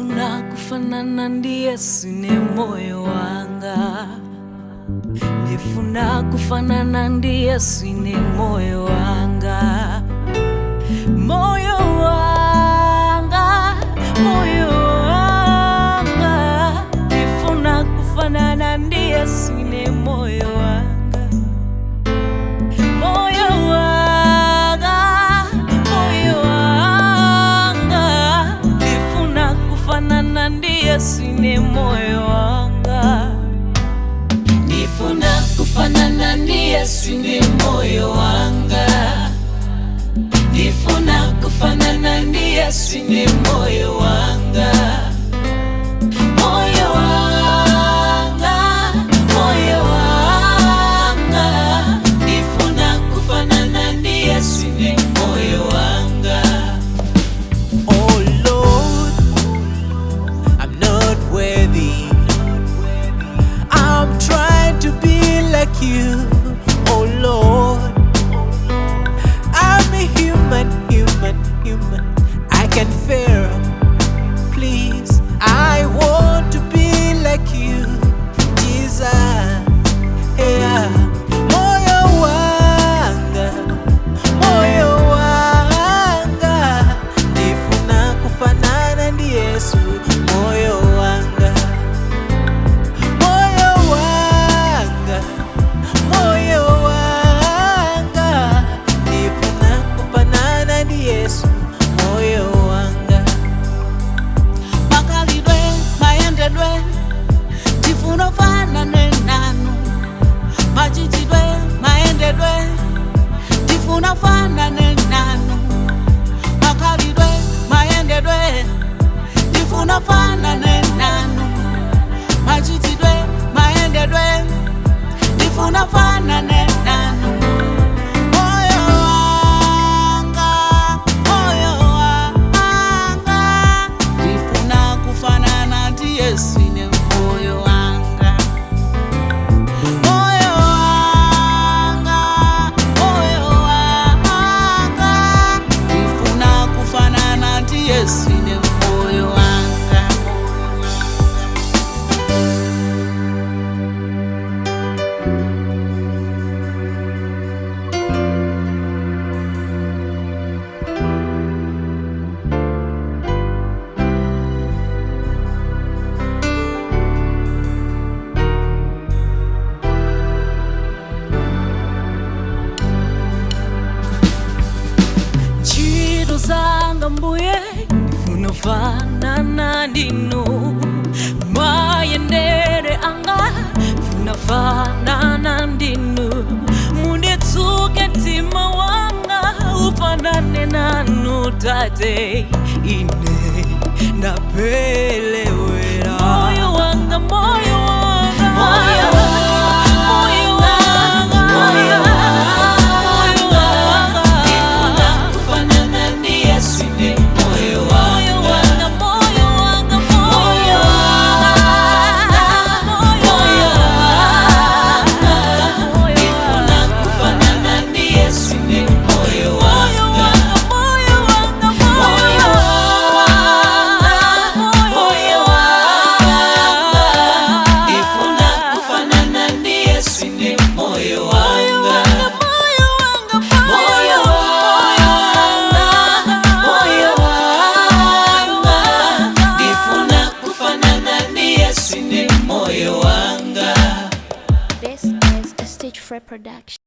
Ndifuna kufanana ndi Yesu ne moyo wanga. Ndifuna kufanana ndi Yesu ne moyo wanga. Moyo wanga, moyo wanga. Ndifuna kufanana ndi Yesu ne moyo wanga. Moyo wanga, moyo wanga. Ndifuna kufanana ndi Yesu ne moyo wanga. Ndifuna kufanana ndi Yesu ne moyo wanga. Ndifuna kufanana ndi Yesu ne moyo wanga. Moyo wanga, moyo wanga. Ndifuna kufanana ndi Yesu ne moyo wanga. Oh Lord, I'm not worthy. I'm trying to be like you. Oh Lord, I'm a human, human, human. I can fail. Please, I want to be like you, Jesus. Yeah. Moyo wanga, moyo wanga, ndifuna kufanana ndi Yesu, moyo wanga, moyo wanga, moyo wanga, ndifuna kufanana ndi Yesu, moyo wanga. Makhalidwe, mayendedwe, ndifuna ufanane nanu. Machitidwe, mayendedwe, ndifuna ufanane nanu. Makhalidwe, mayendedwe, ndifuna ufanane nanu. Machitidwe, mayendedwe, ndifuna ufanane nanu. Moyo wanga, moyo wanga, ndifuna kufanana ndi Yesu ine moyo wanga. Moyo wanga, moyo wanga, ndifuna kufanana ndi Yesu ine moyo wanga. Ntchito zanga mbuye, ndifuna fanana ndinu. Mayendere anga, ndifuna fanana ndinu. Munditsuke mtima wanga ufanane nanu tate. Ine ndapelewera. Moyo wanga, moyo wanga, moyo wanga, moyo wanga. Ndifuna kufanana ndi Yesu ne moyo wanga. Moyo wanga, moyo wanga, Moyo wanga, ndifuna kufanana ndi Yesu ne moyo wanga. Moyo wanga, Moyo wanga, moyo wanga, ndifuna kufanana ndi Yesu ne moyo wanga. Moyo wanga, Moyo wanga, moyo wanga, ndifuna kufanana ndi Yesu ne moyo wanga. This is a Stitch Free production.